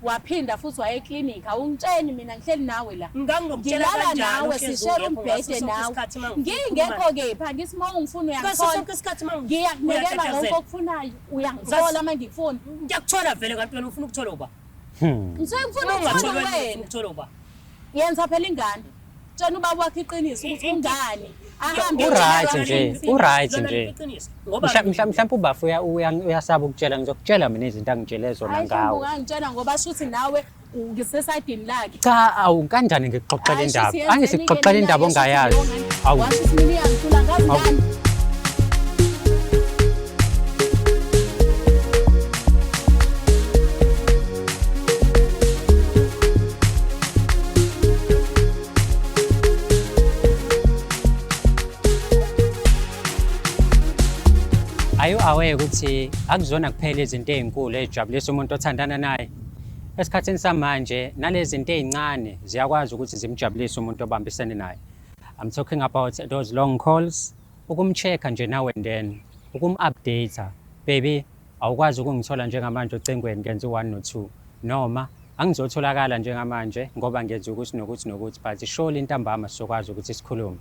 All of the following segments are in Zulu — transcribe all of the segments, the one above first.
Waphinda futhi waya eklinikhi, awungitsheni mina ngihleli nawe la. Ngangingokutshela Ngilala kanjani nawe uhlezi sishare ungekho ngaso umbhede sonke nawe. isikhathi uma ngifuna Ngingekho kepha ngithi uma ungifuna Ngaso uyangithola. sonke isikhathi uma Ngiyakunikela konke uyatatazela. okufunayo, uyangithola uma ngikufuna. Ngiyakuthola vele kanti wena ufuna ukuthola uba. Ngisuke ngifuna Uma ukuthola ungatholwa wena ufuna wena. ukuthola uba. Yenza phela ingane. Tshena ubaba wakho iqiniso ukuthi kungani ahambe U-right eyolala nje, emzini. u-right Lona nje. liqiniso. Ngoba Mhlawumbe ubafo uyasaba ukutshela, ngizokutshela mina izinto angitshele zona Hayi mhlawumbe ngawe. ungangitshela ngoba shuthi nawe ngisesayidini lakhe. Cha, awu kanjani ngikuxoxela Hayi, indaba? shuthi yenzeni-ke Angisikuxoxela mina-ke, indaba shuthi ongayazi. leyo ngane. Awu. Washo ukuthi mina iyangihlula ngazi Awu. ngani. Are you aware ukuthi akuzona kuphela izinto ey'nkulu ey'jabulisa umuntu othandana naye? Esikhathini samanje nalezi zinto ey'ncane ziyakwazi ukuthi zimjabulise umuntu obambisene naye. I'm talking about those long calls, ukum-check-a nje now and then, ukum-update-a, baby awukwazi ukungithola njengamanje ocingweni ngenza u-one no-two noma angizotholakala njengamanje ngoba ngenza ukuthi nokuthi nokuthi but surely ntambama sizokwazi ukuthi sikhulume.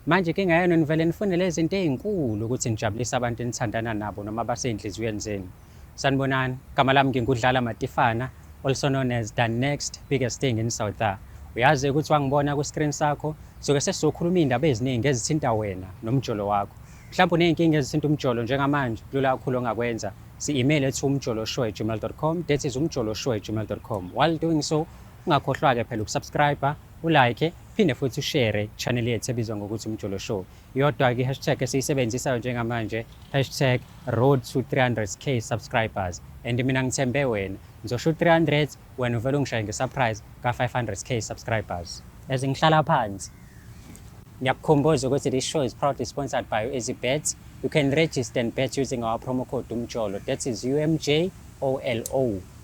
Manje inkinga yenu nivele nifune lezi zinto ey'nkulu ukuthi nijabulise abantu enithandana nabo noma abasey'nhliziyweni zenu. Sanibonani, igama lami nginguDlala Matifana, also known as the next biggest thing in South Africa. Uyazi ukuthi wangibona ku-screen sakho, suke sesizokhuluma iy'ndaba eziningi ezithinta wena nomjolo wakho. Mhlawumbe uney'nkinga ezithinta umjolo njengamanje, kulula kakhulu ongakwenza. Si-email ethi umjoloshow@gmail.com, that is umjoloshow@gmail.com. While doing so, ungakhohlwa-ke phela ukusubscribe, ulike, phinde futhi ushare channel yethu ebizwa ngokuthi Umjolo Show. Iyodwa-ke i-hashtag esiyisebenzisayo njengamanje, hashtag road to 300k subscribers. And mina ngithembe wena, ngizosho u-300, wena uvele ungishaye nge-surprise ka-500k subscribers. As ngihlala phansi, ngiyakukhumbuza ukuthi this show is proudly sponsored by EasyBet. You can register and bet using our promo code UMJOLO. That is UMJOLO.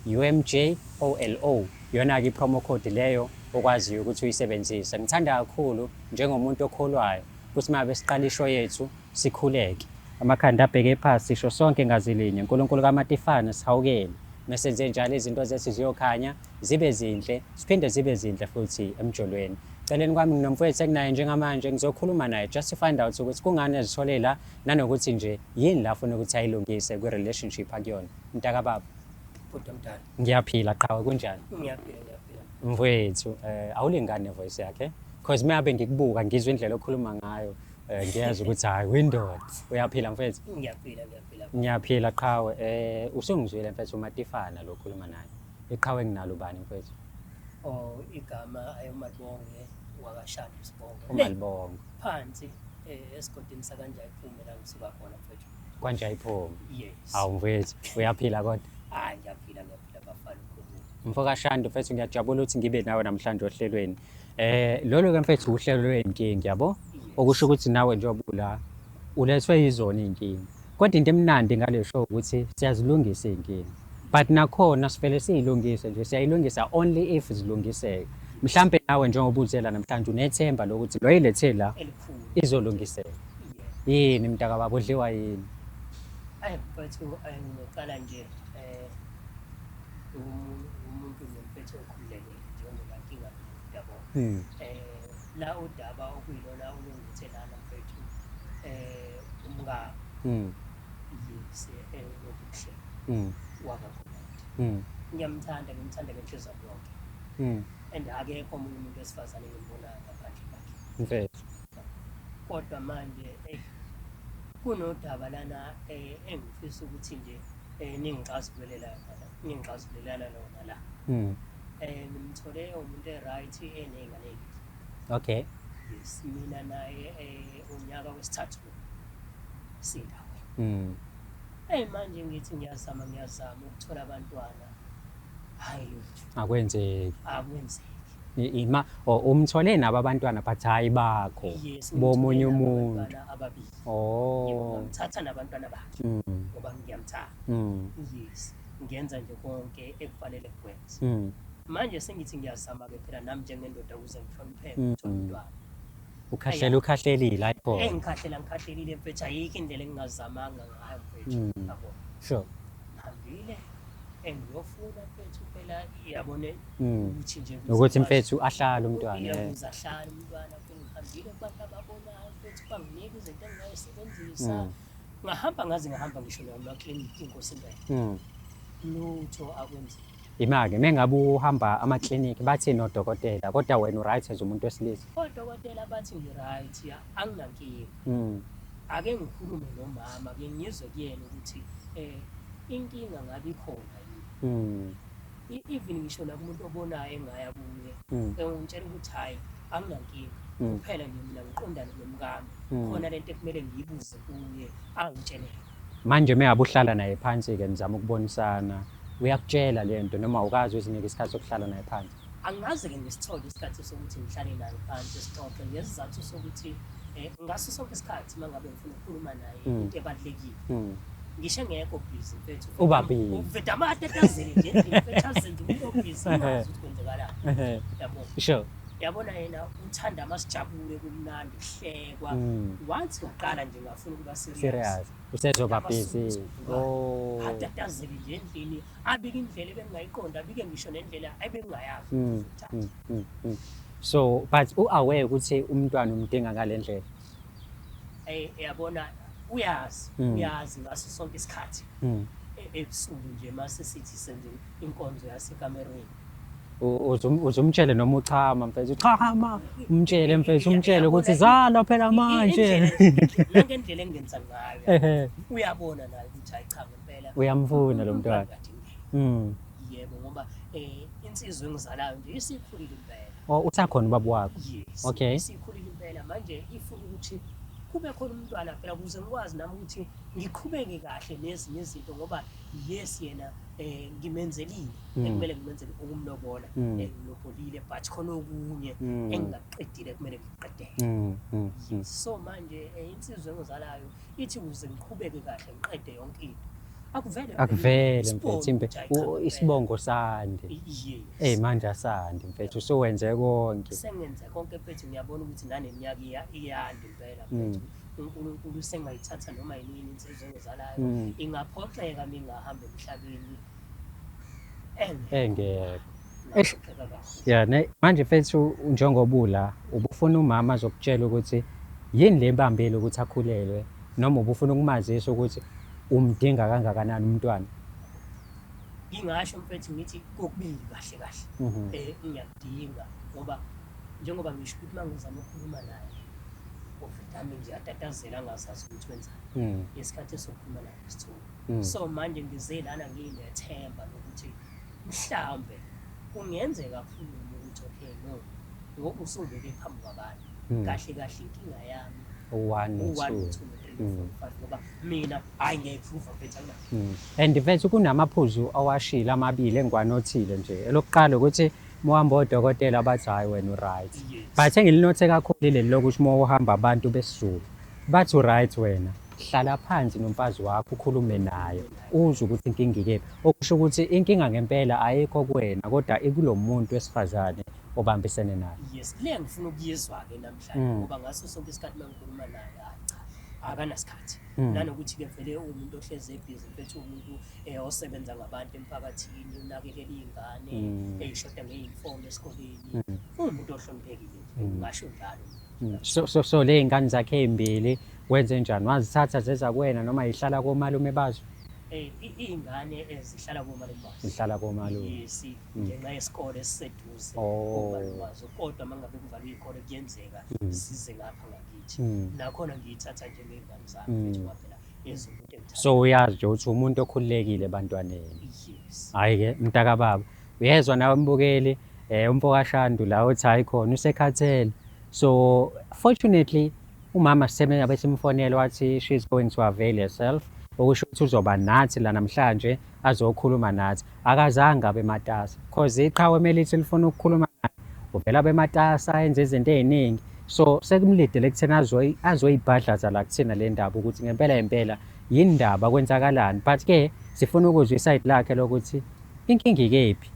UMJOLO. Iyona-ke i-promo code leyo okwaziyo ukuthi uyisebenzise. Ngithanda kakhulu njengomuntu okholwayo ukuthi uma besiqala ishow yethu sikhuleke. Amakhanda abheke phansi sisho sonke ngazilinye. uNkulunkulu kaMatifana sihawukele. Mesenze njalo izinto zethu ziyokhanya zibe zinhle, siphinde zibe zinhle futhi emjolweni. Celeni kwami nginomfowethu enginaye njengamanje ngizokhuluma naye just to find out ukuthi kungani ezithole la nanokuthi nje yini la afuna ukuthi ayilungise kwi-relationship akuyona. Mntakababa. Bhuti omdala. Ngiyaphila qhawe kunjani? Ngiyaphila ngiyaphila. Mfowethu, awulingani nevoice yakhe. Cause mabe ngikubuka ngizwe indlela okhuluma ngayo, ngiyazi ukuthi hayi windoda. Uyaphila mfethu? Ngiyaphila ngiyaphila. Ngiyaphila qhawe. Usungizwile mfethu uMatifana lo okhuluma naye. Iqhawe enginalo ubani mfethu? Oh igama ayomalibonge wakashanda isibongo. Umalibongo. Phansi esigodini sakanjayiphume la ngisuka khona mfethu. Kwanjayiphume. Yes. Awu mfethu, uyaphila kodwa? Hayi ngiyaphila ngiyaphila bafana ukhuluma. Mfoka Shandu mfethu ngiyajabula ukuthi ngibe nawe namhlanje ohlelweni. Lolu ke mfethu uhlelo lwey'nkinga yabo? Okusho ukuthi nawe njengoba ula ulethwe yizona iy'nkinga. Kodwa into emnandi ngale show ukuthi siyazilungisa iy'nkinga. But nakhona sivele siyilungise nje, siyayilungisa only if zilungiseka. Mhlampe nawe njengoba uze la namhlanje unethemba lokuthi lo oyilethe la Elikhulu. izolungiseka. Yeah. Yini mntakababa udliwa yini? Ayi mfethu ngizoqala nje umuntu nje mfethu okhululekile nje ongenankinga yabo. La udaba okuyilona olungithe lana mfethu umka yise Nobuhle wakaGumede. Ngiyamthanda ngimthanda ngenhliziyo yami yonke. And akekho omunye umuntu wesifazane engimbonayo ngaphandle kwakhe. Mfethu. Kodwa manje kunodaba lana engifisa ukuthi nje ningixazululela lona, ningixazulelana lona la. Ngimthole umuntu e-right eney'ngane ey'mbili. Okay. Yes, mina naye unyaka wesithathu sindawonye. Eyi manje ngithi ngiyazama ngiyazama ukuthola abantwana. Hayi lutho. Akwenzeki. Akwenzeki. Ima umthole nabo abantwana but hayi bakho. Yes, bomunye ngimthole nabo umuntu. abantwana ababili. Oh. Ngimthatha nabantwana bakhe ngoba ngiyamthanda. Yes, ngiyenza nje konke ekufanele ngikwenze. Manje sengithi ngiyazama ke phela nami njengendoda ukuze ngihlonipheke ngithole umntwana. Ukhahlela ukhahlelile hayi bo. Engikhahlela ngikhahlelile mfethu ayikho indlela engingazamanga ngayo mfethu. Yabo. Sure. Ngihambile. Engiyofuna mfethu phela yabona ukuthi nje ukuthi mfethu ahlale umntwana. Ukuze ahlale umntwana ngihambile kubantu ababonayo mfethu banginika izinto engingayisebenzisa. Ngahamba ngaze ngahamba ngisho namaklinikhi inkosi impela. Lutho akwenzeki. Ima-ke mengabe uhamba amaklinikhi bathini odokotela kodwa wena u-right as umuntu wesilisa? Odokotela bathi ngi-right anginankinga. Ake ngikhulume nomama ke ngizwe kuyena ukuthi inkinga ngabe ikhona yini. Even ngisho nakumuntu obonayo engaya kuye engitshela ukuthi hhayi anginankinga kuphela nje mina ngiqondane nomkami khona lento ekumele ngiyibuze kuye angitshele. Manje mengabe uhlala naye phansi-ke nizama ukubonisana uyakutshela le nto noma awukazi uzinike isikhathi sokuhlala naye phansi? Angikaze-ke ngisithole isikhathi sokuthi ngihlale naye phansi sixoxe ngesizathu sokuthi ngaso sonke isikhathi uma ngabe ngifuna ukukhuluma naye into ebalulekile ngisho engekho busy mfethu Uba busy. uveda amatatazele nje endlini mfethu azenze umuntu obusy ungazi ukuthi kwenzekalani yabo. Sure. Yabona yena uthanda masijabule kumnandi kuhlekwa. Once ngaqala nje ngafuna ukuba serious. Serious. Usezoba busy. Oh. Atatazele nje endlini abike indlela ebengingayiqonda abike ngisho nendlela ebengingayazi. So but u-aware ukuthi umntwana umdinga ngale ndlela? Yabona uyazi, uyazi ngaso sonke isikhathi. Ebusuku nje mase sithi senze inkonzo yasekamerweni. Uzumtshele noma uchama mfethu, chama umtshele mfethu, umtshele ukuthi zala phela manje. Nangendlela engenza ngayo. Uyabona naye ukuthi hayi cha ngempela. Uyamfuna lo mntwana. Yebo ngoba insizwa engizalayo nje isikhulile impela. Oh usakhona ubaba wakho? Yes. Okay. Isikhulile impela manje ifuna ukuthi kube khona umntwana phela ukuze ngikwazi nami ukuthi ngiqhubeke kahle nezinye izinto ngoba yes yena ngimenzelile ekumele ngimenzele ukumlobola ngilobolile but khona okunye engingakuqedile kumele ngikuqedele. So manje insizwa engizalayo ithi ukuze ngiqhubeke kahle ngiqede yonke into. Akuvele akuvele mfethu isibongo sande. Yes. Manje asandi mfethu usuwenze konke. Sengenze konke mfethu ngiyabona ukuthi naneminyaka iyanda impela mfethu. uNkulunkulu sengayithatha noma yinini insizwa engizalayo ingaphoxeka mingahamba emhlabeni engekho. Yeah, ne manje mfethu njengoba ubufuna umama azokutshela ukuthi yini le ibambile ukuthi akhulelwe noma ubufuna ukumazisa ukuthi umdinga kangakanani umntwana? Ngingasho mfethu ngithi kokubili kahle kahle. Ngiyakudinga ngoba njengoba ngisho ukuthi mangizama ukukhuluma naye uvitami nje atatazela angazazi ukuthi wenzani. Isikhathi sokukhuluma naye isithuba. So manje ngize lana nginethemba lokuthi mhlambe kungenzeka akhulume ukuthi okay no ngoba usungibeke phambi kwabantu. Kahle kahle inkinga yami 1 1 2 2 3 4 5 ngoba mina hayi ngiyayiprove mfethu anginayo. And mfethu kunamaphuzu awashilo amabili engiwanothile nje. Elokuqala ukuthi muhamba odokotela bathi hayi wena u-right. But engilinothe kakhulu leli lokuthi uma uhamba abantu besiZulu bathi u-right wena. Hlala phansi nomfazi wakho ukhulume naye uzwe ukuthi inkinga ikephi. Okusho ukuthi inkinga ngempela ayikho kuwena kodwa ikulo muntu wesifazane obambisene naye. Yes, le ngifuna ukuyizwa-ke namhlanje ngoba ngaso sonke isikhathi uma ngikhuluma naye hayi cha akanasikhathi. Nanokuthi-ke vele uwumuntu ohlezi ebhizi mfethu umuntu osebenza ngabantu emphakathini unakekela iy'ngane ey'shoda ngey'nifomu esikoleni. Uwumuntu ohloniphekile nje ngingasho njalo. So le y'ngane zakhe ey'mbili wenze njani? Wazithatha zeza kuwena noma yihlala komalume bazo? Iy'ngane ezihlala komalume bazo. Zihlala komalume. Yes, ngenxa yesikole esiseduze komalume bazo. Kodwa uma ngabe kuvalwe iy'kole kuyenzeka zize ngapha ngakithi. Nakhona ngiyithatha njengey'ngane zami mfethu ngoba phela ezomuntu engithanda. So uyazi nje ukuthi umuntu okhululekile ebantwaneni. Yes. Hhayi-ke mntakababa, uyezwa nawe mbukeli umfo kaShandu la uthi hhayi khona usekhathele. So fortunately umama siseme simfonela wathi she's going to avail herself okusho ukuthi uzoba nathi la namhlanje azokhuluma nathi. Akazange abe matasa cause iqhawe melithi lifuna ukukhuluma naye uvela abe matasa enze izinto ey'ningi. So sekumlidele ekutheni azoyibhadlaza la kuthina le ndaba ukuthi ngempela impela yini ndaba kwenzakalani. But ke sifuna ukuzwa isayidi lakhe lokuthi inkinga ikephi,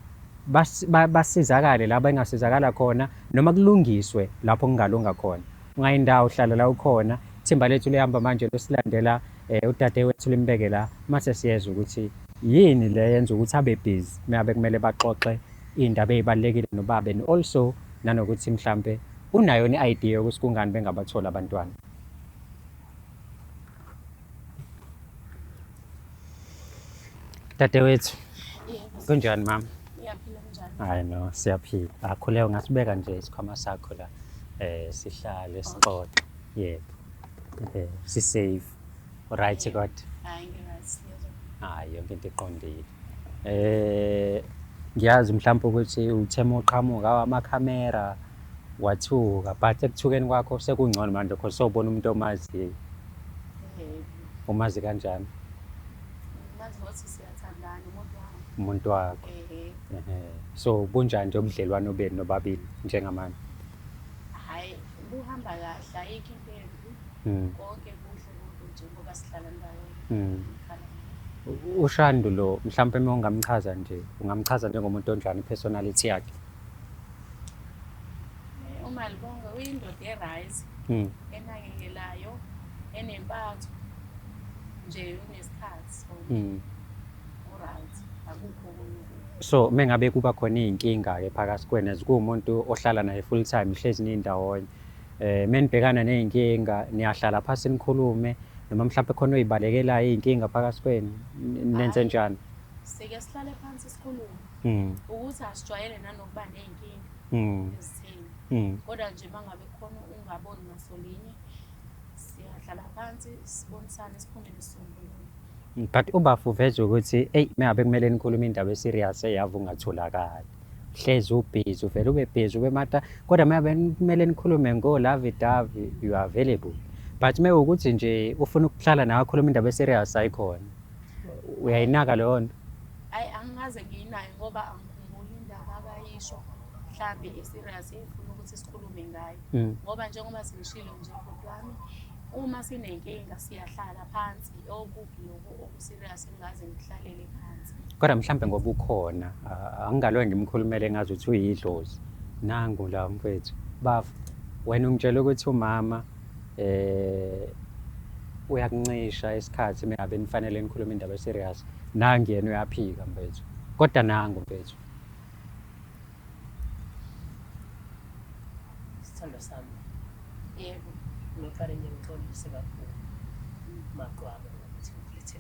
basizakale la bengasizakala khona noma kulungiswe lapho kungalunga khona. Ungayindawo uhlala la ukhona, ithimba lethu lihamba manje losilandela udadewethu limbeke la mase siyezwa ukuthi Yini le yenza ukuthi abe busy mengabe kumele baxoxe iy'ndaba ey'balulekile nobaba and also nanokuthi mhlampe unayo yini i-idea yokuthi kungani bengabatholi abantwana? Dadewethu, kunjani mama? Ngiyaphila kunjani? Hayi no, siyaphila. Akhuleka ungasibeka nje isikhwama sakho la. Sihlale sixoxe. Yebo. Si safe. Right kodwa. Hayi ngi-right ngiyezwa. Hayi yonke into iqondile. Ngiyazi mhlawumbe ukuthi uthe uma uqhamuka amakhamera wathuka but ekuthukeni kwakho sekungcono manje because sewubona umuntu omaziyo. Yebo. Umazi kanjani? Ngazi ukuthi siyathandana umuntu wami. Umuntu wakho. Ehe. Ehhe. So bunjani nje ubudlelwano benu nobabili njengamanje? Hhayi buhamba kahle ayikho into embi. Konke kuhle konke njengoba sihlala ndawonye. Ngikhala. UShandu lo mhlawumbe uma ungamchaza nje, ungamchaza njengomuntu onjani i-personality yakhe? UMalibonga uyindoda e-right, enakekelayo, enempatho nje unesikhathi so u-right akukho okunye. So mengabe kuba khona iy'nkinga-ke phakathi kwenu as kuwumuntu ohlala naye full time hlezi nindawonye, menibhekana ney'nkinga niyahlala phasi nikhulume noma mhlawumbe khona oy'balekelayo iy'nkinga phakathi kwenu nenze Hhayi. njani? Sike sihlale phansi sikhulume ukuthi asijwayele nanokuba ney'nkinga ezitheni. Kodwa nje uma ngabe kukhona ungaboni ngasolinye siyahlala phansi sibonisane siphume nesisombululo. But ubafo uveze ukuthi eyi mengabe kumele nikhulume indaba e-serious eyave ungatholakali. Hlezi ubhizi uvele ube busy ube mata kodwa mengabe kumele nikhulume ngo-lovey dovey you are available. But mewukuthi nje ufuna ukuhlala nawe akhulume indaba e-serious ayikhona. Uyayinaka leyo nto? Hhayi angikaze ngiyinake ngoba angikhumbuli indaba akayisho mhlambe e-serious efuna ukuthi sikhulume ngayo. Ngoba njengoba sengishilo nje bhuti wami, uma sinenkinga siyahlala phansi okuphi lokhu oku-serious engingaze ngikuhlalele phansi. Kodwa mhlambe ngoba ukhona angingaloke ngimkhulumele ngazuthi uyidlozi. Nangu la mfethu. Bafo, wena ungitshela ukuthi umama uyakuncisha isikhathi mengabe nifanele nikhulume indaba e-serious. Nangu yena uyaphika mfethu. Kodwa nangu mfethu. Sithandwa sami, Yebo. ngiqale nje ngixolise kakhulu maqwaba ngokuthi ngikulethe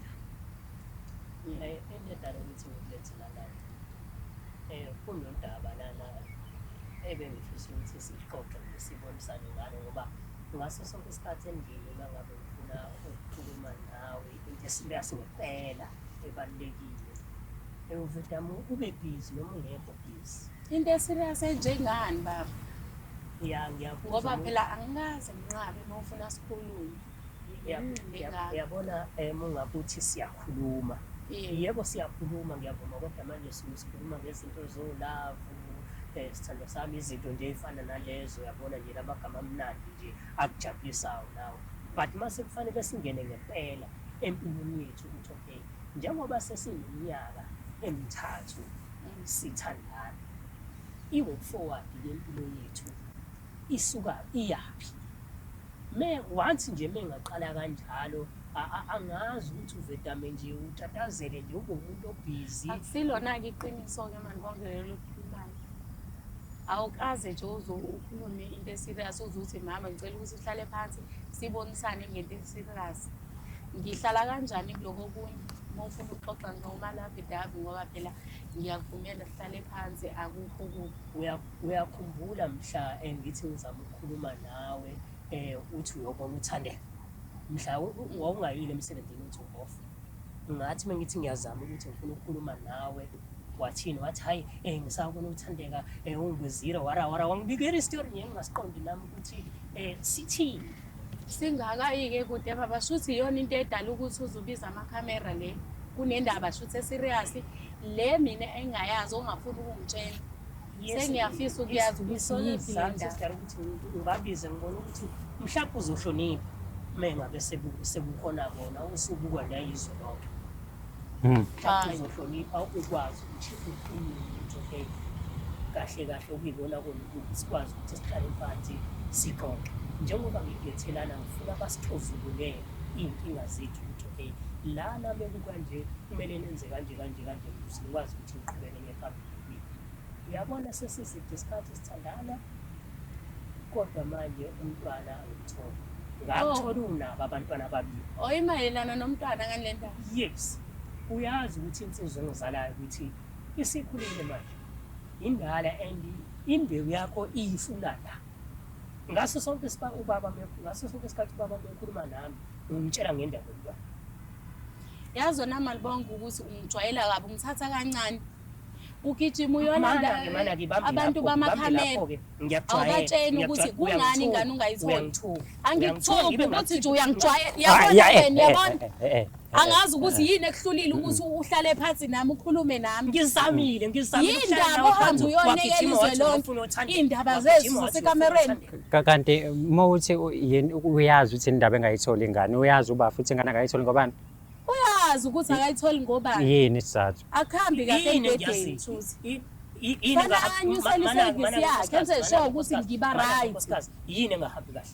la. Into edala ukuthi ngikulethe lana kunodaba lana ebengifisa ukuthi sixoxe nje sibonisane ngalo ngoba ngaso sonke isikhathi endlini uma ngabe ngifuna ukukhuluma nawe into e-serious ngempela ebalulekile uvedame ube busy noma ungekho busy. Into e-serious enjengani baba? Ya ngiyakuzwa. Ngoba phela angikaze nginqabe uma ufuna sikhulume. Uyabona uma ungabe uthi siyakhuluma. Yebo siyakhuluma ngiyavuma kodwa manje suke sikhuluma ngezinto zo-love, sithandwa sami izinto nje ey'fana nalezo uyabona nje lamagama amnandi nje akujabulisayo nawe. But mase kufanele singene ngempela empilweni yethu ukuthi okay njengoba sesineminyaka emithathu sithandana, i-way forward yempilo yethu isuka iyaphi? Me once nje mengaqala kanjalo angazi ukuthi uvedame nje utatazele nje ube umuntu obhizi. Akusilona-ke iqiniso-ke Malibonge lelo olikhulumayo. Awukaze nje uze ukhulume into e-serious uze uthi mama ngicela ukuthi sihlale phansi sibonisane ngento e-serious. Ngihlala kanjani kuloko okunye uma ufuna ukuxoxa ngoma-lovey dovey ngoba phela ngiyakuvumela sihlale phansi akukho okubi. Uyakhumbula mhla ngithi ngizama ukukhuluma nawe uthi uyobona uThandeka mhla wawungayile emsebenzini uthi u-off. Ngathi uma ngithi ngiyazama ukuthi ngifuna ukukhuluma nawe wathini? Wathi hhayi ngisabona uThandeka ungibizile wara wara wangibikela isitori nje engingasiqondi nami ukuthi sithini. Singakayi-ke kude baba, shuthi iyona into edala ukuthi uze ubize amakhamera le. Kunendaba shuthi e-serious le mina engingayazi ongafuni ukungitshela. Sengiyafisa ukuyazi ukuthi Isona iyiphi le isizathu ndaba. esidala ukuthi ngibabize ngibone ukuthi mhlawumbe uzohlonipha uma ngabe sekukhona bona usubukwa nayizwe lonke. Mhlawumbe Hayi. uzohlonipha ukwazi ukuthi ukhulume ukuthi okay kahle kahle okuyibona kona ukuthi sikwazi ukuthi sihlale phansi sixoxe. Njengoba ngikulethelana ngifuna basixozululele. iy'nkinga zethu ukuthi okay lana bekukanje kumele nenze kanje kanje kanje ukuze nikwazi ukuthi niqhubeke niye phambili. Uyabona sesiside isikhathi sithandana kodwa manje umntwana angimtholi. Ngakuthola unabo abantwana ababili. Oh, imayelana nomntwana ngale ndaba. Yes. Uyazi ukuthi insizwa engizalayo ukuthi isikhulile manje. Indala and imbewu yakho iyifuna la. Ngaso sonke ubaba ngaso sonke isikhathi ubaba mekhuluma nami ungitshela ngendaba yomntwana. Yazi wena Malibonga ukuthi ungijwayela kabi ungithatha kancane. Ugijima uyolanda abantu bamakhamera. Awubatsheni ukuthi kungani ingane ungayitholi. Angikuthuki ukuthi nje uyangijwayela. Yabona wena yabona. Angazi ukuthi yini ekuhlulile ukuthi uhlale phansi nami ukhulume nami. Ngizamile, ngizamile. Yini ndaba uhambe uyonekela izwe lonke iy'ndaba zethu zasekamereni. Kanti uma uthi yini uyazi ukuthi indaba engayitholi ingane, uyazi uba futhi ingane akayitholi ngobani? Uyazi ukuthi akayitholi ngobani. Yini isizathu? Akuhambi kahle embhedeni Thusi. Fana anyusele isevisi yakhe enze sure ukuthi ngiba right. Yini engahambi kahle?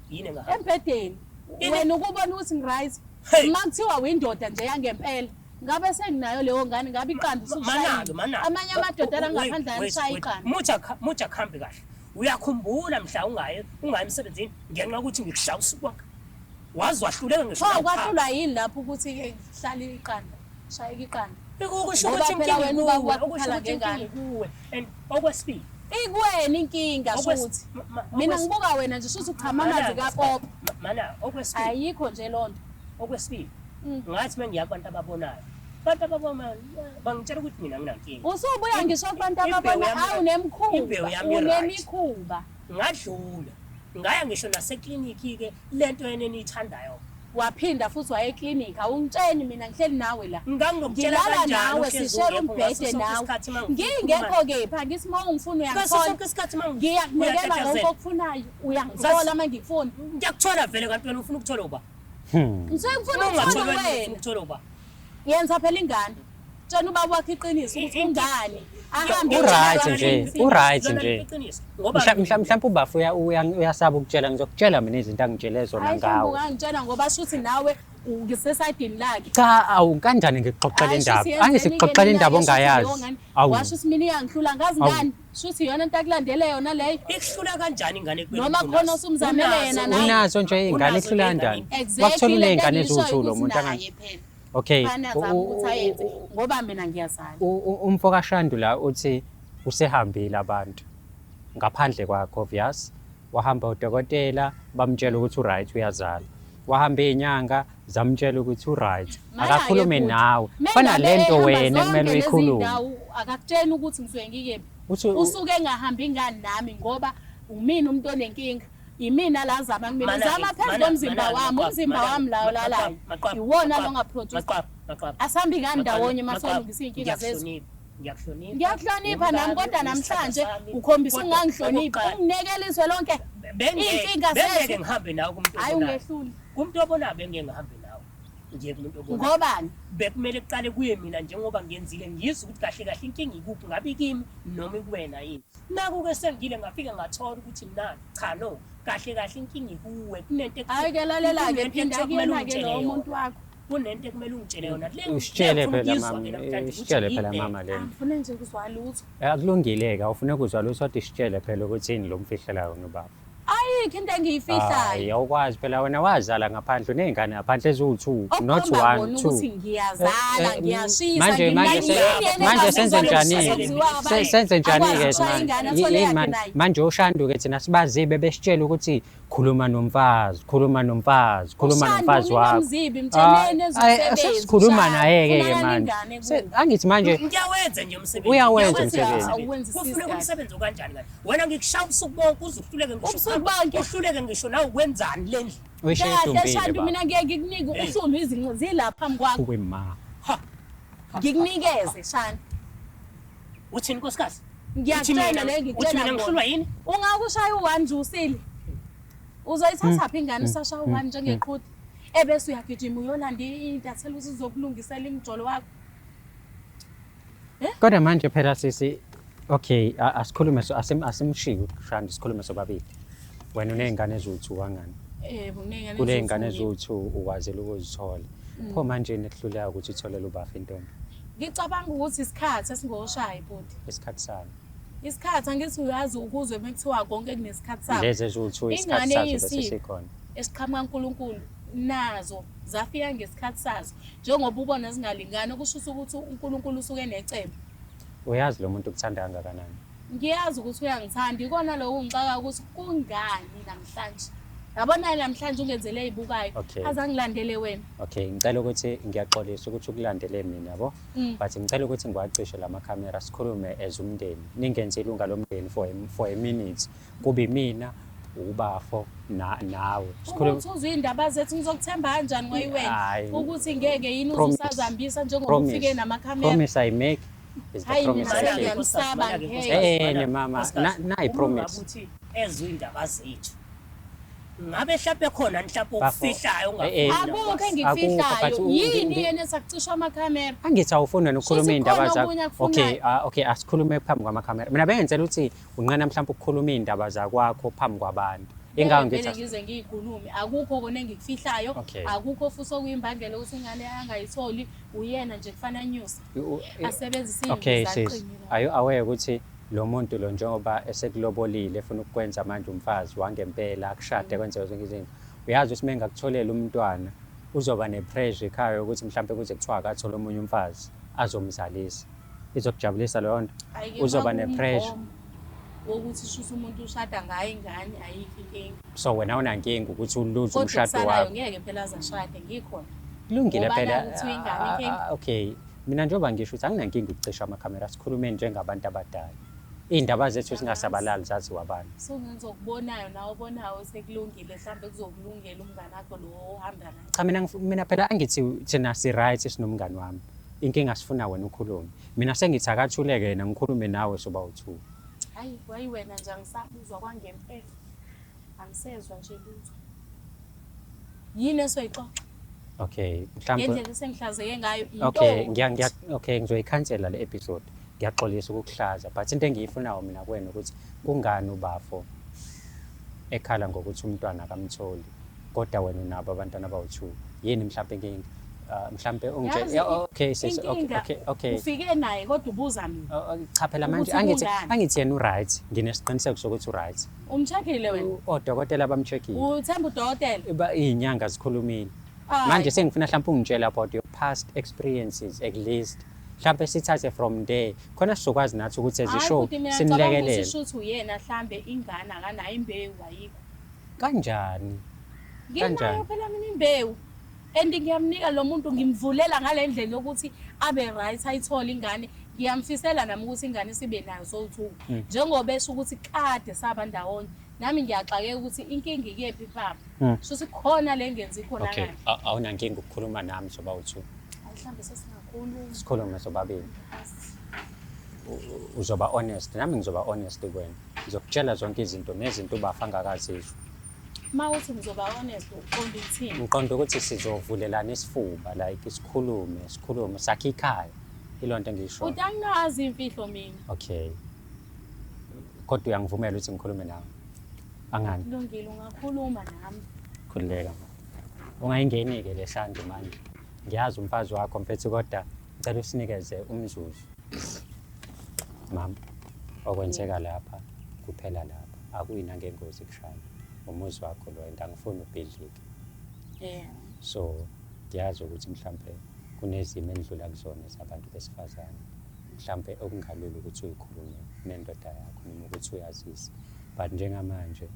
Yini engahambi? Embhedeni. Wena ukubona ukuthi ngi-right. Uma kuthiwa windoda nje yangempela ngabe senginayo leyo ngane ngabe iqanda usushayile. Amanye amadoda la ngaphandle ayalishaya iqanda. Muthi muthi akuhambi kahle. Uyakhumbula mhla ungaye ungaye emsebenzini ngenxa yokuthi ngikushaya usuku wakho. Waze wahluleka ngisho. Pho kwahlulwa yini lapho ukuthi kuhlale iqanda? Shayeka iqanda. Kusho Ngoba ukuthi phela inkinga wena ubaba ikuwe, wakho okusho ukhala ukuthi inkinga ngengane. ikuwe. And okwesibili, Ikuwena inkinga shuthi. Mina ngibuka wena nje shuthi uchama amanzi kapopo. Mana okwesibili, Ayikho nje lonto. okwesibili. Ngathi mengiya kubantu ababonayo. Abantu ababonayo bangitshela ukuthi mina nginankinga. Usubuya ngisho kubantu Imbewu ababona yami- hayi unemikhuba. imbewu yami i-right. Unemikhuba. Ngadlula. Ngaya ngisho nasekliniki ke lento yena eniyithandayo. Waphinda futhi waya eklinikhi awungitsheni mina ngihleli nawe la. Ngangokutshela Ngilala kanjani nawe uhlezi sishare ungekho ngaso umbhede sonke nawe. isikhathi uma ngifuna Ngingekho ukukhuluma. kepha ngithi uma ungifuna Ngaso uyangithola. sonke isikhathi uma Ngiyakunikela konke uyatatazela. okufunayo uyangithola uma ngikufuna. Ngiyakuthola vele kanti wena ufuna ukuthola uba. Ngisuke ngifuna Uma ukuthola ungathola wena ufuna wena. ukuthola uba. Yenza phela ingane. Tshena ubaba wakho iqiniso ukuthi ungani. Ahambe U-right uyotshela nje, abantu. u-right Lona nje. iqiniso ngoba Mhlawumbe ubafu uyasaba ukutshela ngizokutshela mina izinto angitshele zona Hayi mhlawumbe ngawe. ungangitshela ngoba shuthi nawe ngisesayidini lakhe. Cha awu kanjani ngikuxoxela Hayi, indaba? shuthi yenzeni-ke Angisikuxoxela indaba mina-ke, shuthi ongayazi. leyo ngane. Awu. Washo ukuthi mina iyangihlula ngazi Awu. ngani. Shuthi iyona into akulandele yona leyo. ikuhlula kanjani ingane ekubeni Noma unazo? khona osumzamele Unazo. yena nawe. Unazo nje iy'ngane Unazo ikuhlula iy'ngane. kanjani? Exactly Wakuthola le nto uney'ngane engiyishoyo eziwu-two lo ukuthi muntu naye phela. Okay. Fana azame ukuthi ayenze ngoba mina ngiyazala. Umfo kaShandu la uthi usehambile abantu ngaphandle kwakho obvious. Wahamba udokotela bamtshela ukuthi uright uyazala. Wahamba iy'nyanga zamtshela ukuthi uright. Mana-ke Akakhulume bhuti, nawe. Fana mengabe lento ehamba wena zonke ekumele lezi uyikhulume. iy'ndawo, akakutsheni ukuthi ngisuke ngikephi. Uthi Usuke engahambi ingane nami ngoba umina umuntu onenkinga. Imina la zama kumina Mana-ke, zama phezu mana- komzimba mana-ke, wami, Maqwaba, umzimba mana-ke, wami la olalayo. Maqwaba, Iwona Maqwaba, lo ongaproduce. Maqwaba, Maqwaba. Asambi ngani Maqwaba, ndawonye uma Maqwaba, solungisa iy'nkinga zethu. ngiyakuhlonipha, ngiyakuhlonipha. Ngiyakuhlonipha nami Umkami, kodwa namhlanje uyisithandwa sami. ukhombisa Kodwa ungangihloniphi. okokuqala, Unginekela izwe lonke. Iy'nkinga bengeke zethu. ngihambe nawe kumuntu Hayi obonayo. ungehluli. Kumuntu obonayo bengeke ngihambe nawe. Ngiye kumuntu obonayo. Ngobani? Bekumele kuqale kuye mina njengoba ngenzile ngizwe ukuthi kahle kahle inkinga ikuphi ngabe ikimi noma ikuwena yini. Naku-ke sengile ngafike ngathola ukuthi na cha no kahle kahle inkinga ikuwe kunento Hayi ke lalela-ke kunento phinda ekuthiwa kumele kuyena-ke ungitshele lowo yona. muntu wakho. Kunento ekumele ungitshele yona. Le Usitshele ngifuna phela ukuyizwa mama, ke namhlanje ukuthi isitshele phela yini le. mama lento. Angifune nje ukuzwa lutho. Akulungile-ke awufune kuzwa lutho kodwa isitshele phela ukuthi yini lo mfihlela yona ubaba. Ayikho into engiyifihlayo. Hayi awukwazi phela wena wazala ngaphandle uney'ngane ngaphandle eziwu-two not Okukhomba one kona two. ukuthi ngiyazala, ngiyashisa, Manje manje manje senze njani-ke? Senze njani-ke manje? Yini manje? Manje uShandu-ke thina sibazibe besitshela ukuthi khuluma nomfazi, khuluma nomfazi, khuluma nomfazi wakho. Mzibi mtsheneni ezosebenza. Sesikhuluma naye-ke ke manje. Angithi manje Ngiyawenza nje umsebenzi. Uyawenza Ngiyawenza umsebenzi. Awuwenzi Kufuneka sis, umsebenzi okanjani kanti? Wena ngikushaya ubusuku bonke uze uhluleke ngisho Ubusuku bonke? uhluleke ngisho nawe ukwenzani le ndlu. uyishaye Kahle edumbile Shandu baba. mina ngeke ngikunike uhlulwe izinto zilapha phambi kwakho. Uwe ma. Ha, Ngikunikeze Shandu. uthini nkosikazi? Uthi Ngiyakutshela mina- le Uthi ngikutshela mina ngihlulwa yini? Ungakushaya u-one nje usile. Uzoyithatha phi ingane usashaya u-one njengeqhude? Ebese uyagijima uyolanda intatheli ukuthi uzokulungisela imijolo wakho. Kodwa manje phela sisi okay asikhulume so asimshiye uShandu sikhulume sobabili. Wena uney'ngane eziwu-two kangani? Yebo, kuney'ngane Kule eziwu-two ngane nje. eziwu-two ukwazile ukuzithola. Pho manje yini ekuhlulayo ukuthi utholele ubafa intombi? Ngicabanga ukuthi isikhathi esingoshayi bhuti. Isikhathi sami. Isikhathi angithi uyazi ukuzwe uma kuthiwa konke kunesikhathi sakho. Lezi eziwu-two isikhathi Ingane sazo bese eyisipho sikhona. esiqhamuka uNkulunkulu nazo zafika ngesikhathi sazo. Njengoba ubona zingalingani okusho ukuthi uNkulunkulu usuke enecebo. Uyazi lo muntu ukuthanda kangakanani? Ngiyazi ukuthi uyangithanda, ikona lokho kungixaka ukuthi kungani namhlanje. Yabona namhlanje ungenzele ey'bukayo, Okay. aze angilandele wena. Okay, ngicela ukuthi ngiyaxolisa ukuthi ukulandele mina yabo. But ngicela ukuthi ngiwacishe la makhamera sikhulume as umndeni. Ningenze ilunga lomndeni for a minute. Kube imina, ubafo na nawe. Sikhulume Ukuthi uzwe iy'ndaba zethu ngizokuthemba kanjani kwayiwena Hhayi. ukuthi ngeke yini uze Promise. usazihambisa njengoba Promise. ufike namakhamera. Promise I make is the Hhayi, promise mina I keep. sengiyamsaba ngeke. Eh, ne mama, nayi promise. Ukuthi ezwe indaba zethu. Ngabe mhlawumbe khona mhlawumbe Bafo, okufihlayo eh, eh. ongafuni Akukho ukwazi. engikufihlayo. Akukho, but Yini yena esakucishwa amakhamera? Angithi awufuni wena ukukhuluma Shuthi iy'ndaba khona zakho. okunye akufunayo. Okay, okay, asikhulume phambi kwamakhamera. Mina bengenzela ukuthi unqena mhlawumbe ukukhuluma iy'ndaba zakwakho phambi kwabantu. Ingakho Ngeke ngithi vele ngize ngiyikhulume. Akukho kona engikufihlayo, Okay. akukho futhi okuyimbangela ukuthi ingane angayitholi, uyena nje kufana anyuse. Asebenzise Okay iy'mbiza sis, aqine. are you aware ukuthi lo muntu lo njengoba esekulobolile efuna ukukwenza manje umfazi wangempela akushade kwenze zonke izinto. Uyazi ukuthi mengakutholela umntwana uzoba ne-pressure ekhaya yokuthi mhlampe kuze kuthiwa akathole omunye umfazi azomzalisa. Izokujabulisa leyo nto? Hhayi-ke Uzoba ne-pressure. makuwumgomo wokuthi shuthi umuntu ushada ngayo ingane ayikho inkinga. So wena awunankinga ukuthi uluze Kodwa umshado okusalayo wakho. ngeke phela aze ashade ngikhona. Kulungile Ngoba phela. naku kuthiwa ingane inkinga. Okay, mina njengoba ngisho ukuthi anginankinga ukucisha amakhamera sikhulume njengabantu abadala. Iy'ndaba zethu zingasabalali zaziwa abantu. So ngizokubonayo nawe obonayo sekulungile mhlawumbe kuzokulungela umngane wakho lo ohamba naye. Cha mina mina phela angithi thina si-right sinomngani wami. Inkinga sifuna wena ukhulume. Mina sengithi akathuleke yena ngikhulume nawe soba u-two. Hayi, wayi wena nje angisakuzwa kwangempela. Angisezwa nje lutho. Yini esoyixoxa? Okay, mhlawumbe Ngendlela esengihlazeke ngayo Okay, into. ngiya ngiya okay ngizoyikhansela le episode. Ngiyaxolisa ukukuhlaza but into engiyifunayo mina kuwena ukuthi kungani ubafo ekhala ngokuthi umntwana akamtholi kodwa wena unabo abantwana abawu-two. Yini mhlawumbe inkinga? Mhlawumbe ungitshele Yazi yeah, okay sis okay inkinga okay okay. ufike naye kodwa ubuza mina. Oh, oh, Cha phela manje Ukuthi angithi kungani? angithi yena u-right. Nginesiqiniseko sokuthi u-right. Umcheckile wena? Odokotela bamcheckile. Uthemba udokotela? Ba iy'nyanga zikhulumile. Hayi. Manje sengifuna mhlawumbe ungitshele about your past experiences at least. Mhlawumbe sithathe from there. Khona sizokwazi nathi ukuthi as a Hhayi show futhi mina ngicabanga ukuthi sinilekelele. shuthi uyena mhlambe ingane akanayo imbewu ayikho. Kanjani? Nginayo Kanjani? phela mina imbewu. And ngiyamnika lo muntu ngimvulela ngale ndlela yokuthi abe right ayithole ingane. Ngiyamfisela nami ukuthi ingane sibe nayo sowu-two. Njengoba esho ukuthi kade saba ndawonye. Nami ngiyaxakeka ukuthi inkinga ikephi baba. Shuthi khona le ngenzi khona Okay, kanje. Awunankinga ukukhuluma nami soba u-two. Hayi mhlambe sesingakhuluma. Sikhulume sobabili. Uzoba honest, nami ngizoba honest kuwena. Ngizokutshela zonke izinto nezinto ubafa angakazisho. Ma uthi ngizoba honest uqonda ukuthini? Ngiqonda ukuthi sizovulelana isifuba like sikhulume, sikhulume sakhe ikhaya. Ilonto engiyishoyo. Uthi anginazi imfihlo mina. Okay. Kodwa uyangivumela ukuthi ngikhulume nawe? Angani? Kulungile ungakhuluma nami. Khululeka. Ungayingeni-ke le shandu manje. Ngiyazi umfazi wakho mfethu kodwa ngicela usinikeze umzuzu. Mama, okwenzeka lapha kuphela lapha. Akuyi nangengozi kushaya. Umuzi wakho lo and angifuni ubhidlike. Yeah. So ngiyazi ukuthi mhlampe kunezimo endlula kuzona zabantu besifazane. Mhlampe okungalula ukuthi uyikhulume nendoda yakho noma ukuthi uyazise. But njengamanje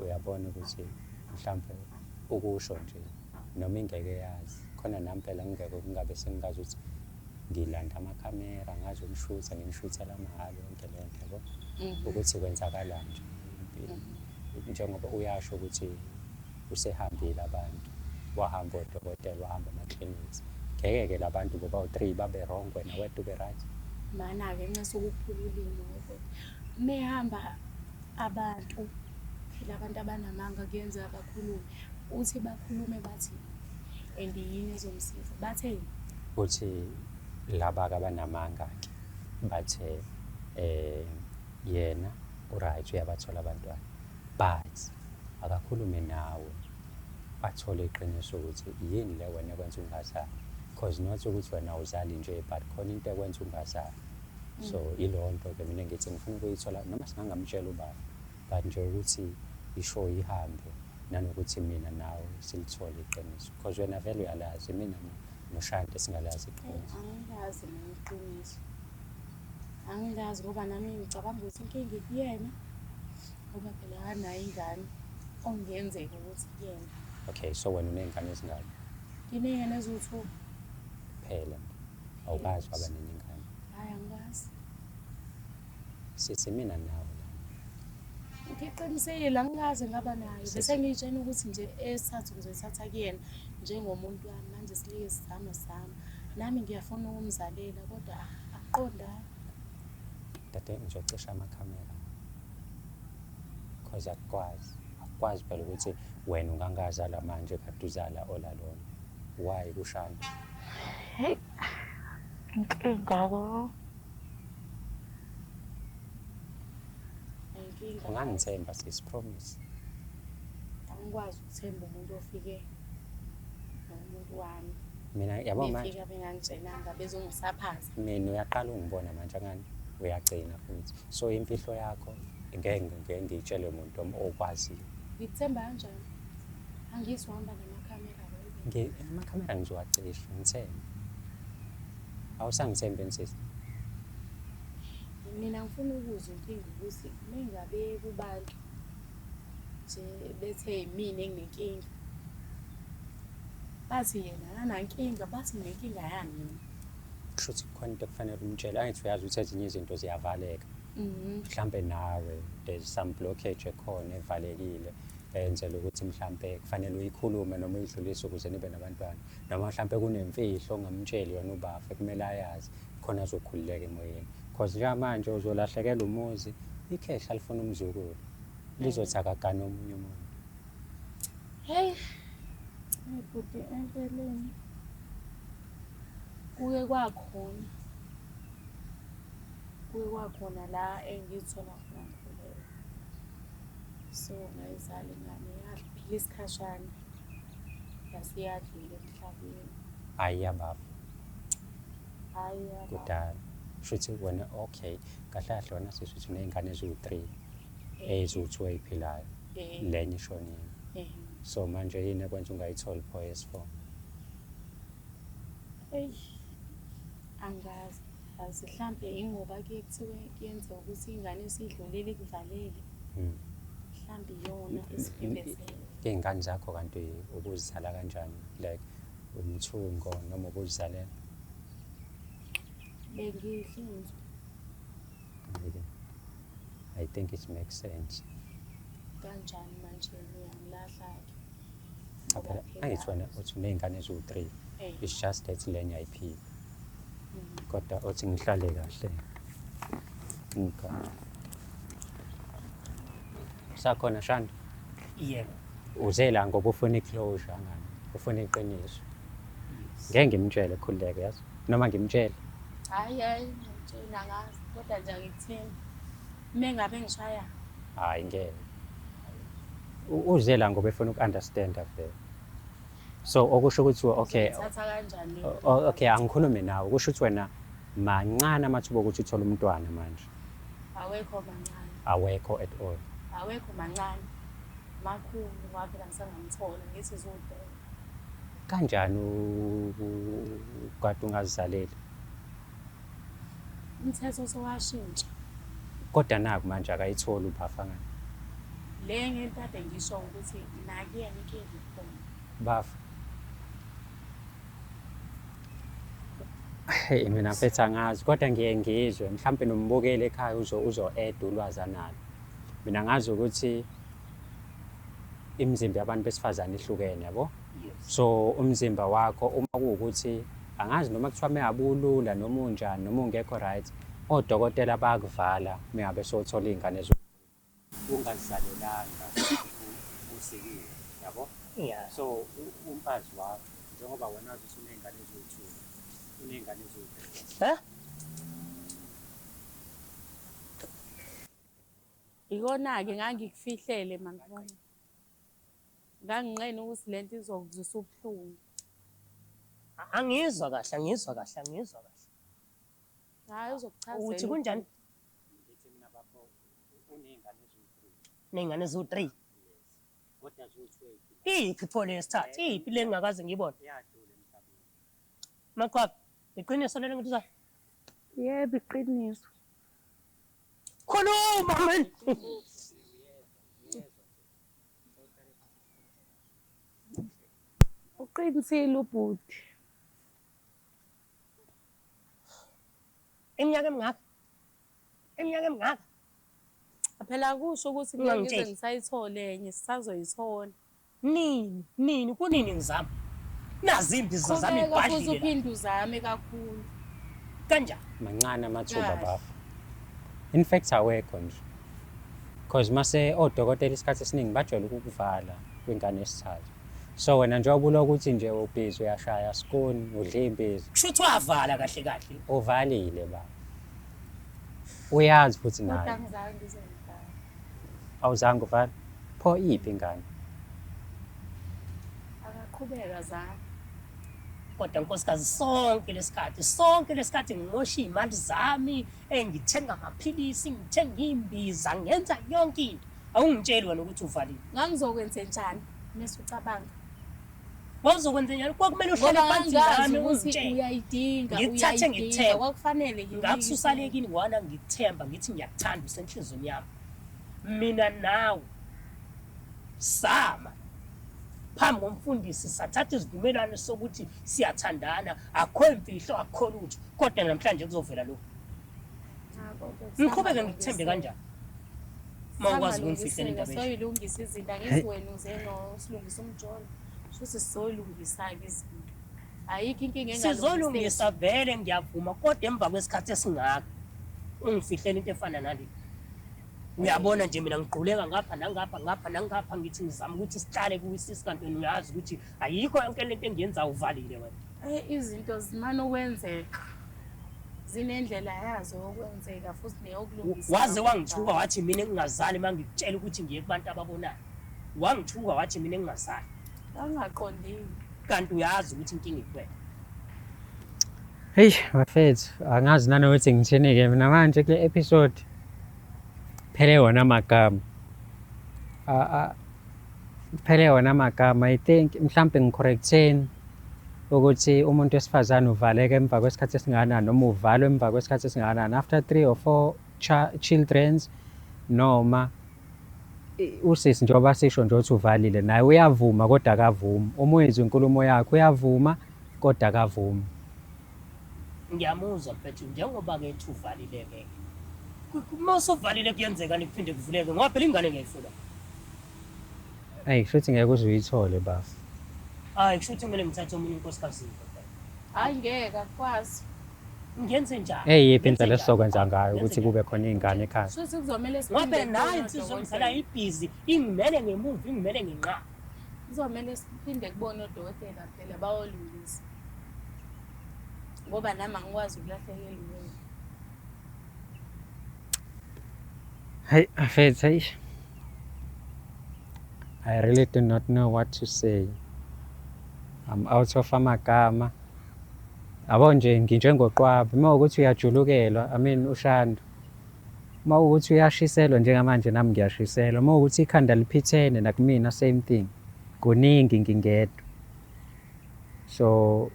uyabona ukuthi mhlampe ukusho nje noma ingeke yazi khona nami phela ngingeke kungabe sengingazi ukuthi ngilanda amakhamera ngazi ukumshutha ngimshuthela mahhala yonke leyo nto yabo ukuthi kwenzakalani nje empilweni. Njengoba uyasho ukuthi usehambile abantu wahamba odokotela wahamba ama-clinics ngeke-ke la bantu boba u-three babe wrong wena wedwa ube right. Mana-ke nxa sokuphula ulimi ngoba mehamba abantu phela abantu abanamanga kuyenzeka bakhulume uthi bakhulume bathi and yini ezomsiza batheni? Uthi laba-ke abanamanga-ke bathe yena u-right uyabathola abantwana but akakhulume nawe. Bathole iqiniso ukuthi yini le wena ekwenza ungazali. Cause not ukuthi wena awuzali nje but khona into ekwenza ungazali. So ileyo nto ke mina ngithi ngifuna ukuyithola noma singangamtshela ubaba but nje ukuthi ishow ihambe nanokuthi mina nawe silithole iqiniso cause wena vele uyalazi mina noShanti singalazi iqiniso. Angilazi mina iqiniso. Angilazi ngoba nami ngicabanga ukuthi inkinga ikuyena ngoba phela akanayo ingane okungenzeka ukuthi kuyena. Okay, so wena uney'ngane ezingaki? Nginey'ngane eziwu-two. Kuphela nje. Awukazi waba nenye ingane? Hhayi angikazi. Sisi mina nawe la. Ngiqinisile angikaze ngaba nayo. Bese ngiyitshena ukuthi nje esithathu ngizoyithatha kuyena njengomuntu wami. Manje silike sizama sizama. Nami ngiyafuna ukumzalela kodwa akuqondani. Dade ngizocisha amakhamera. Cause akukwazi. Akukwazi phela ukuthi wena ungangazala manje kade uzala olalona. Why kushana? Hey, inkinga ko. Inkinga. Ungangithemba sis, promise. Angikwazi ukuthemba umuntu ofike nomuntu wami. Mina yabo manje Befika bengangitshelanga bezongisaphaza. Mina uyaqala ungibona manje angani uyagcina futhi. So imfihlo yakho ngeke ngeke ngiyitshele umuntu okwaziyo. Ngikuthemba kanjani? Angizuhamba namakhamera wena. Amakhamera ngizowacisha, ngithembe. Awusangithembi yini sisi? Mina ngifuna ukuzwa inkinga ukuthi mengabe kubantu nje bethe yimina enginenkinga. Bathi yena akanankinga, bathi nginenkinga yani mina. Kusho ukuthi kukhona into ekufanele umtshele. Angithi uyazi ukuthi ezinye izinto ziyavaleka. Mhlampe nawe there's some blockage ekhona evalekile eyenzela ukuthi mhlampe kufanele uyikhulume noma uyidlulise ukuze nibe nabantwana. Noma mhlampe kunemfihlo ongamtsheli yona ubafa ekumele ayazi khona azokhululeka emoyeni. Cause njengamanje uzolahlekelwa umuzi, ikhehla lifuna umzukulu. Lizothi akagane omunye umuntu. Hey, bhuti empeleni kuke kwakhona kuke kwakhona la engizithola khona ngikhulelwe. So ngayizala ingane yaphila isikhashana yase iyadlula emhlabeni. Hhayi yabafa Hhayi yaba. kudala. Kushuthi wena okay, kahle kahle wena sisi uthi uney'ngane eziwu-three eziwu-two ey'philayo, lenye ishonile. So manje yini ekwenza ungayitholi pho eyesi-four? Eyi, angazi azi mhlampe ingoba kuye kuthiwe kuyenzeka ukuthi ingane esidlulile ikuvalele. Mhlampe iyona esivimbezele. Iy'ngane zakho kanti ubuzizala kanjani? Like umthungo noma ubuzizalela? Bengihlinzwa. Okay. I think it makes sense. Kanjani manje uyangilahla-ke? Cha phela angithi wena uthi uney'ngane eziwu-three. It's just that lenye ayiphili. Kodwa othi ngihlale kahle. Ngigade. Usakhona Shanda? Yebo. Uze la ngoba ufuna i-closure ngani? Ufuna iqiniso. Yes. Ngeke ngimtshele khululeka yazi. Noma ngimtshele. Hhayi hhayi ngimtshela angazi kodwa nje angikuthembi. Uma ngabe ngishaya. Hhayi ngeke. Uze la ngoba efuna uku-understand-a vele. So okusho ukuthi okay. Uzothatha kanjani? Okay, angikhulume nawe. Kusho ukuthi wena mancane amathuba okuthi uthole umntwana manje. Awekho mancane. Awekho at all. Awekho mancane. Makhulu ngoba phela ngisangamthola ngithi ziwu-three. Kanjani kade ungazizaleli? Umthetho sowashintsha. Kodwa naku manje akayitholi ubafa ngani? Le ngento ade ngisho ukuthi nakuyena inkinga ikhona. Bafa. Hey mina mfethu angazi kodwa ngiye ngizwe mhlampe nombukeli ekhaya uzo add ulwazi analo. Mina ngazi ukuthi imizimba yabantu besifazane ihlukene yabo. Yes. So umzimba wakho uma kuwukuthi angazi noma kuthiwa mengabulula noma unjani noma ungekho right, odokotela bayakuvala mengabe sowuthola iy'ngane ungazizalelanga usikiwe yabo. Yeah. So umfazi wakho njengoba wena wazi ukuthi uney'ngane eziwu-two, uney'ngane eziwu-three. Eh? Ikona-ke ngangikufihlele mangibona. Nganginqena ukuthi le nto izokuzwisa ubuhlungu. Angizwa kahle, angizwa kahle, angizwa kahle. Hhayi uzokuchazela. Uthi kunjani? Ngithi mina bafo uney'ngane eziwu-three. Ney'ngane eziwu-three? Yes. Kodwa ziwu-two Iyiphi pho le yesithathu? Iyiphi le engingakaze ngiyibone? Iyadlula emhlabeni. Maqwabe, iqiniso lelo ngithusayo? Yebo, iqiniso. Khuluma man! Uqinisile ubhuti. Iminyaka emingaka? Iminyaka emingaka? Phela akusho ukuthi ngeke ngize Ungangitsheli. ngisayithole enye, sisazoyithola. Nini? Nini? Kunini ngizama? Nazi imbiza zami Qhubeka futhi ibhadlile la. uphinde uzame kakhulu. Kanjani? Mancane amathuba Kahle. bafo. In fact awekho nje. Because mase odokotela isikhathi esiningi bajwayele ukukuvala kwingane yesithathu. So wena njengoba ulokhu uthi nje ubhizi uyashaya skuni udla imbiza. Kusho ukuthi wavala kahle kahle. Uvalile baba. Uyazi futhi Kodwa naye. angizange ngize ngivale. Awuzange uvale. Pho iphi ingane? Akaqhubeka zame. Kodwa nkosikazi sonke lesikhathi, sonke lesikhathi ngimosha iy'mali zami, ngithenga amaphilisi, ngithenga iy'mbiza, ngenza yonke into. Awungitsheli wena ukuthi uvalile. Ngangizokwenze njani mese ucabanga? Wawuzokwenze njani? Kwakumele uhlale Ngoba phansi ngangazi nami ukuthi ungitshele. uyayidinga, Ngikuthathe uyayidinga. ngikuthembe. Kwakufanele ngikunike Ngakususa le isimo. kini ngwana ngikuthemba ngithi ngiyakuthanda usenhlizweni yami. Mina nawe sama phambi komfundisi sathatha isivumelwano sokuthi siyathandana, akukho imfihlo, akukho lutho. Kodwa namhlanje kuzovela lokhu. Cha, kodwa Ngiqhubeke ngikuthembe kanjani? Uma ukwazi ukungifihlela indaba enje. Soyilungisa izinto, angithi wena uze nosilungisa umjolo. Shuthi sizoyilungisa-ke izinto. Ayikho inkinga engalungiseki. Sizolungisa vele ngiyavuma kodwa emva kwesikhathi esingaka ungifihlela into efana nale. Uyabona nje mina ngiquleka ngapha nangapha ngapha nangapha ngithi ngizama ukuthi sihlale kuyisisi kanti wena uyazi ukuthi ayikho yonke lento engiyenzayo uvalile wena. Izinto zimane ukwenzeka. Zinendlela yazo yokwenzeka futhi neyokulungisa. Waze wangithuka wathi mina ngingazali uma ngikutshela ukuthi ngiye kubantu ababonayo. Wangithuka wathi mina ngingazali. Angaqondile. Kanti uyazi ukuthi inkinga ikuwena. Hey bafethu, angazi nanokuthi ngithini-ke mina manje kule episode. Phele wona amagama. Phele wona amagama. I think mhlampe ngicorrecteni ukuthi umuntu wesifazane uvaleka emva kwesikhathi esingakanani noma uvalwe emva kwesikhathi esingakanani after 3 or 4 childrens noma usisi njengoba sisho nje ukuthi uvalile naye uyavuma kodwa akavumi. Uma uyizwa inkulumo yakhe uyavuma kodwa akavumi. Ngiyamuzwa mfethu njengoba ke ethi uvalile ke. Uma usuvalile kuyenzeka nikuphinde kuvuleke ngoba phela ingane ngiyayifuna. Ayi kushuthi ngeke uze uyithole bafo. Hayi kushuthi kumele ngithathe omunye unkosikazi. Hayi ngeke akukwazi. Ngenze njani? Eyiphi indlela esizokwenza ngayo ukuthi kube khona iy'ngane ekhaya? Shuthi kuzomele Ngoba siphinde nayo kubona insizwa odokotela. engizala ibhizi ingimele ngemuva ingimele ngenqa. Kuzomele siphinde kubone odokotela phela bayolungisa. Ngoba nami angikwazi ukulahlekelwa uwena. Hey, mfethu, hey. I really do not know what to say. I'm out of amagama. Yabo nje nginjengoqwabe uma ukuthi uyajulukelwa, I mean uShandu. Uma ukuthi uyashiselwa njengamanje nami ngiyashiselwa. Uma ukuthi ikhanda liphithene nakumina same thing. Kuningi ngingedwa. So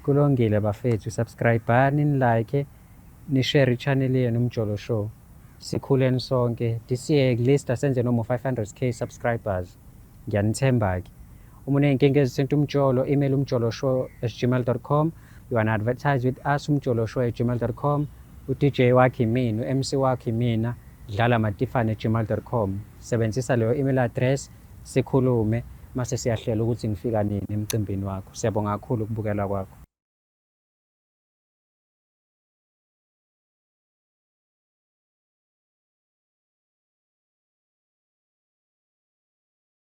kulungile bafethu, subscribe-ani, ni-like, ni-share i-channel yenu Umjolo Show. Sikhuleni sonke. This year at least asenze noma 500k subscribers. Ngiyanithemba ke. Uma uney'nkinga ezithinta umjolo, email umjoloshow@gmail.com. You wanna advertise with us, umjoloshow@gmail.com. U-DJ wakhe imina, u-MC wakhe imina, dlalamatifane@gmail.com. Sebenzisa leyo email address sikhulume mase siyahlela ukuthi ngifika nini emcimbini wakho. Siyabonga kakhulu ukubukela kwakho.